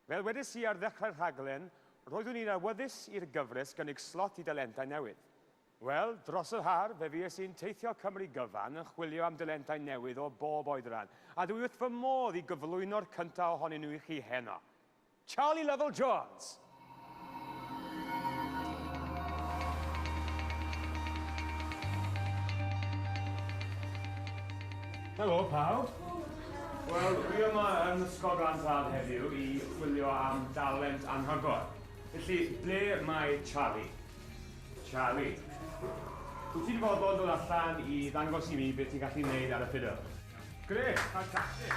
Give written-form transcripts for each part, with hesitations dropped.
Fel wedes i ar ddechrau'r rhaglen, roeddwn i'n awyddus i'r gyfres gynnig slot i dalentau newydd. Wel, dros yr haf, fe fues i'n teithio Cymru gyfan yn chwilio am dalentau newydd o bob oedran, a dw i wrth fy modd i gyflwyno'r cyntaf ohonyn nhw i chi heno. Charlie Lovell Jones! Helo pawb! Wel, dwi yma yn Ysgol Glan Taf heddiw i chwilio am dalent anhygoel. Felly, ble mae Charlie? Charlie, wyt ti'n fodlon dod allan i ddangos i mi beth ti'n gallu wneud ar y ffidl? Grêt! Ffantastig!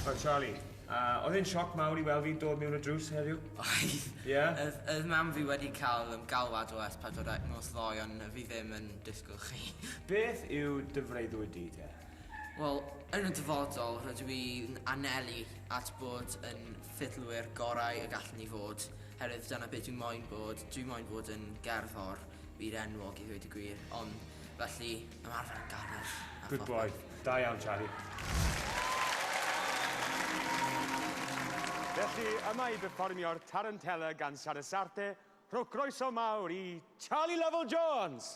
Wel Charlie, uh, oedd e'n sioc mawr i weld fi'n dod mewn y drws heddiw? Oedd. Ie? Yeah? Oedd, oedd mam fi wedi cael um, galwad o S4C nos ddoe, ond fi ddim yn disgwyl chi. Beth yw dy freuddwyd di te? Wel, yn y dyfodol, rydw i'n anelu at bod yn ffidlwyr gorau y gallwn i fod. Herwydd dyna beth dwi'n moyn bod. Dwi moyn bod yn gerddor byd enwog i ddweud y gwir, ond felly ymarfer yn galed. Good boy. Da iawn, Charlie. Felly, yma i berfformio'r Tarantella gan Sarasate, rhowch groeso mawr i Charlie Lovell Jones!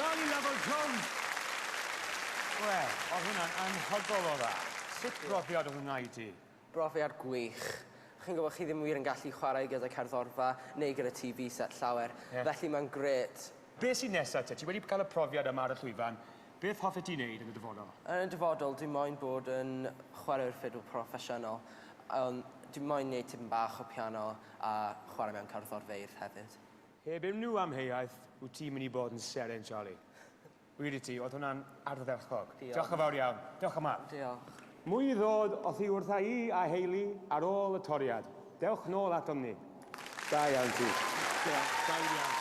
Charlie Lovell Jones! Wel, oedd hwnna'n anhygoel o dda. Sut brofiad oedd hwnna i ti? Brofiad gwych. Chi'n gwybod, chi ddim wir yn gallu chwarae gyda cerddorfa neu gyda TV set llawer. Ie. Felly mae'n grêt. Be sy'n nesa te? Ti wedi cael y profiad yma ar y llwyfan. Beth hoffet ti wneud yn y dyfodol? Yn y dyfodol, dwi moyn bod yn chwaraewr ffidl proffesiynol. Um, dwi moyn wneud tipyn bach o piano a chwarae mewn cerddorfeydd hefyd. Heb unrhyw amheuaeth, wyt ti'n mynd i bod yn seren, Charlie. Wir i ti, oedd hwnna'n ardderchog. Diolch. Diolch yn fawr iawn. Diolch yma. Diolch. Mwy i ddod oddi wrtha i a Hayley ar ôl y toriad. Dewch nôl atom ni. Da iawn ti. Diolch. Da iawn.